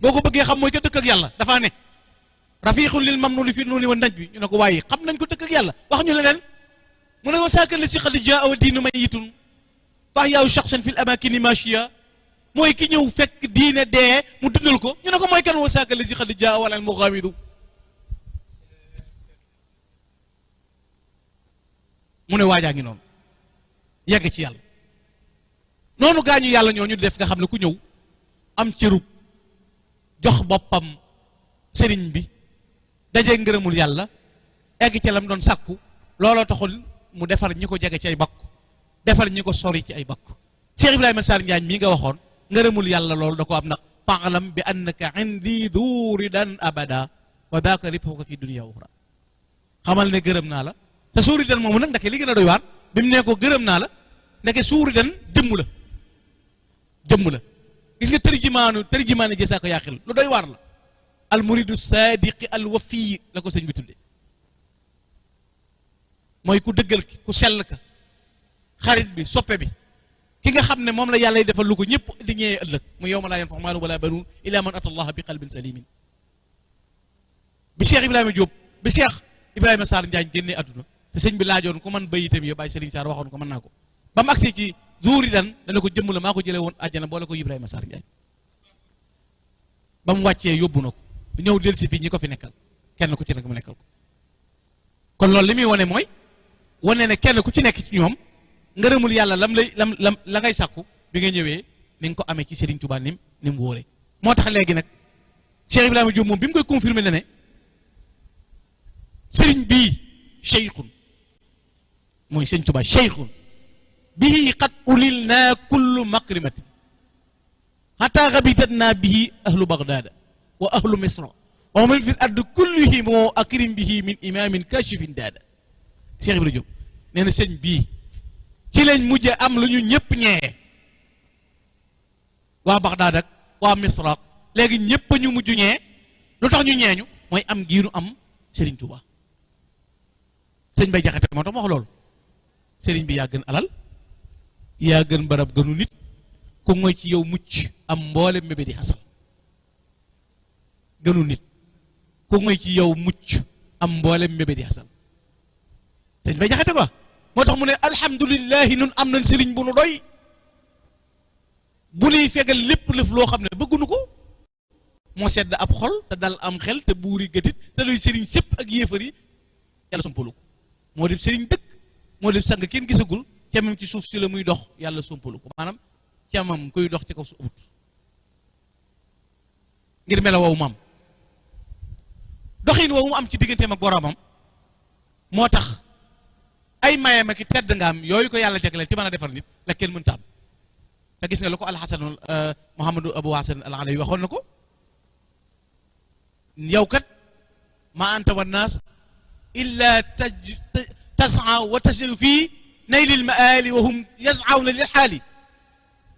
boo ko bëggee xam mooy ka dëkk ak yàlla dafaa ne rafiqun lil mamnuni fi nuuni wa naj bi ñu ne ko waaye xam nañ ko dëkk ak yàlla wax ñu leneen mu ne wa saaka la si xad jaa wa diinu mayitun fax yaaw shaxsan fi l amakini machia mooy ki ñëw fekk diine dee mu dundal ko ñu ne ko mooy kan wa saaka la si xad jaa wala al muxaamidu mu ne waajaa ngi noonu yegg ci yàlla noonu gaañu yàlla ñoo ñu def nga xam ne ku ñëw am cërub jox boppam sëriñ bi dajee ngërëmul yàlla egg ca lam doon sàkku looloo taxul mu defar ñi ko jege ci ay bakk defar ñi ko sori ci ay bakk Cheikh Ibrahima Sarr Njaañ mii nga waxoon ngërëmul yàlla loolu da ko am nag fa'lam bi annaka indi duridan abada wa daaka ribhuka fi dunya wa ukhra xamal ne gërëm naa la te suuri dan moomu nag ndeke li gën a doy waar bi mu ne ko gërëm naa la ndeke suuri dan jëmm la gis nga tërjimaanu jësaa ko yaaxil lu doy waar la al muridu sadiqi al wafi la ko sëñ bi tudde mooy ku dëggal ki ku sell ka xarit bi soppe bi ki nga xam ne moom la yàlla defal lu ko ñëpp di ñëwee ëllëg mu yawma laa yanfa'u maalun wala banuun illa man ata allaha bi qalbin salimin bi Cheikh Ibrahima Sarr Njaañ génnee àdduna te sëñ bi laajoon ko man bayitam yo bàyyi Serigne Sarr waxoon ko mën naa ko ba mu agsee ci duuri dan dana ko jëmm la maa ko jëlee woon àjjana boole ko Ibrahima Sarr Njaañ ba mu wàccee yóbbu na ko ñëw del si fii ñi ko fi nekkal kenn ku ci nekk mu nekkal ko kon loolu li muy wane mooy wane ne kenn ku ci nekk ci ñoom ngërëmul yàlla la ngay sàkku bi nga ñëwee ni nga ko amee ci Serigne Touba ni mu wóore moo tax léegi nag Cheikh Ibrahima Diop moom bi mu koy confirmer ne Serigne bii cheikhun mooy Serigne Touba cheikhun bihi qad ulil naa kullu makrimatin hatta gabitat naa bihi ahlu Baghdad wa ahlu Misra wa man fi l ard kullihim moo akrim bihi min imamin kashifin daada Cheikh Ibrahima Diop nee na sëñ bii ci lañ mujj am lu ñu ñëpp ñee waa Baghdad ak waa Misra léegi ñëpp ñu mujj ñee lu tax ñu ñeeñu mooy am giinu am Serigne Touba sëñ Bay Jaxate moo tax ma wax loolu Serigne bi yaa gën alal yaa gën barab gënu nit ku ngoy ci yow mucc am mboole mébé di xasal gënu nit ku ngoy ci yow mucc am mboole mébé di xasal sëñ Bay Jaxate ko moo tax mu ne alhamdulillahi nun am nañ sëriñ bu nu doy bu nuy fegal lépp lëf loo xam ne bëggunu ko moo sedd ab xol te dal am xel te buuri gëtit te luy sëriñ sëpp ak yéefar yi yàlla sompalu ko moo dem sëriñ dëkk moo dem sang kenn gisagul camam ci suuf si la muy dox yàlla sompalu ko maanaam camam kuy dox ci kaw su ut ngir mela woowu maam doxin woowu mu am ci digganteem ak boromam moo tax ay mayam ak tedd nga am yooyu ko yàlla jagleel ci mën a defar nit la kenn mënta am te gis nga lu ko alxasan Muhammadu Abu Hasan al Alawi waxoon na ko yow kat ma anta wa naas illa tas'a wa tasiru fii naylil maali wa hum yas'awna lil xaali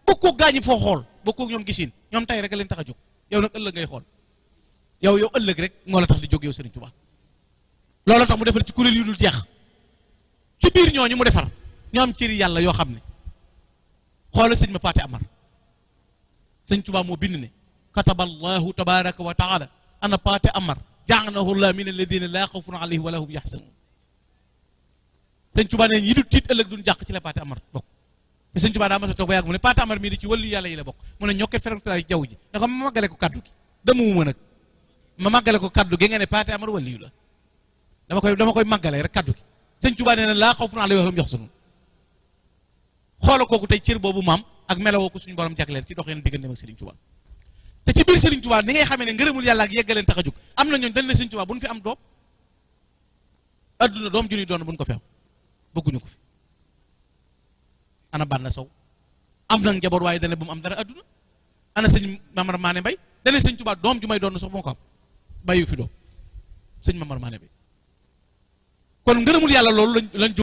bokkoo gaañi foo xool bokkoo ñoom gisin ñoom tay rek a leen tax a jóg yow nag ëllëg ngay xool yow ëllëg rek moo la tax di jóg yow Serigne Touba loolu tax mu defar ci kuréel yu dul jeex ci biir ñooñu mu defar ñoo am cëri yàlla yoo xam ne xoola sëñ ma Paate Amar sëñ Touba moo bind ne kataba allahu tabaraka wa taala ana Paate Amar ja'alahu llah min alladina laa xawfun alayhim wala hum yaxzanun sëñ Touba ne ñi du tiit ëllëg duñ jàq ci la Paate Amar bokk te sëñ Touba daa mas a toog ba yàgg mu ne Paate Amar mii di ci wàllu yàlla yi la bokk mu ne ñokke ferantay jaww ji ne ko ma màggale ko kaddu gi demuma nag ma màggale ko kaddu gi nga ne Paate Amar waliyu la dama koy màggale rek kaddu gi sëñ Touba nee na laa xawfun alayhim wala hum yaxzanun xoola kooku tey cër boobu maam ak melawoo ko suñu borom jagleel ci doxeen digganteem ak Serigne Touba te ci biir Serigne Touba ni ngay xamee ne ngërëmul yàlla ak yeggaleen tax a jóg am na ñooñ dañ ne Serigne Touba bu ñu fi am doom adduna doom junniy doon bu ñu ko fi am bëgguñu ko fi ana Banna Sow am na njaboot waaye dane bu mu am dara adduna ana sëñ Mamar Mané Mbay dane Serigne Touba doom ju may doon sax moo ko am bàyyi fi doom sëñ Mamar Mané Mbay kon ngërëmul yàlla loolu lañ